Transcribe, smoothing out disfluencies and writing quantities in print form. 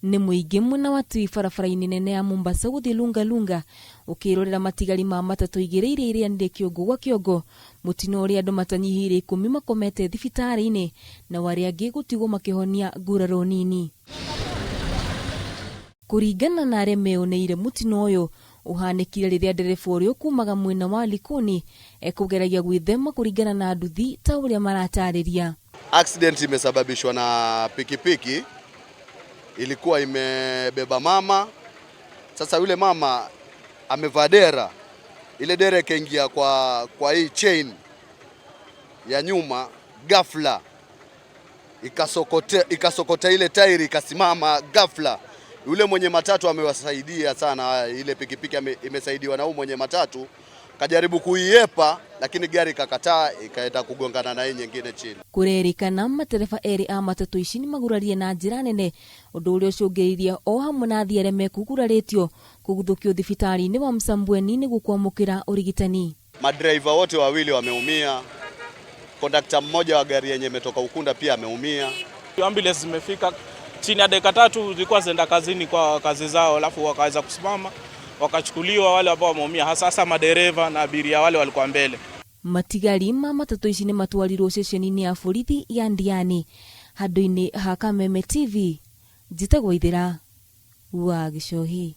Nĩ mũingĩ mwena wa Tui barabara-inĩ nene ya Mombasa gũthiĩ Lunga Lunga ũkĩrorera matigari ma matatũ igĩrĩ iria irĩanire kĩongo gwa kĩongo, mũtino ũrĩa andũ matanyihĩire ikũmi makomete thibitarĩ-inĩ nao arĩa angĩ gũtigwo makĩhonia nguraro nini. Kũringana na arĩa meyoneire mũtino ũyũ ũhanĩkire rĩrĩa ndereba ũrĩa ũkumaga mwena wa Likoni ekũgeragia gwĩthema kũringana na nduthi ta ũrĩa maratarĩria. Accident imesababishwa na pikipiki ilikuwa imebeba mama. Sasa yule mama amevaa dera, ile dera ikaingia kwa hii chain ya nyuma, ghafla ikasokota ile tairi ikasimama ghafla. Yule mwenye matatu amewasaidia sana, ile pikipiki imesaidiwa na huyu mwenye matatu, kajaribu kuiepa lakini gari ikakataa, ikaenda kugongana na hii nyingine chini. Kũrerĩkana matereba erĩ a matatũ ici nĩ magurarie na njĩra nene, ũndũ ũrĩa ũcũngĩrĩirie o hamwe na athii arĩa mekũgurarĩtio kũguthũkio thibitarĩ-inĩ wa Msambweni nĩguo kwamũkĩra ũrigitani. Madriver wote wawili wameumia, kondakta mmoja wa gari yenye imetoka Ukunda pia ameumia. Ambulance zimefika chini ya dakika 3 zilikuwa zenda kazini kwa kazi zao, alafu wakaweza kusimama wakachukuliwa wale ambao wameumia, hasa hasa madereva na abiria wale walikuwa mbele. Matigari ma matatũ ici nĩ matwarirwo ceceni-inĩ ya borithi ya Ndiani. Handũ-inĩ ha Kameme TV, njĩtagwo Ithĩra wa Gĩcohi.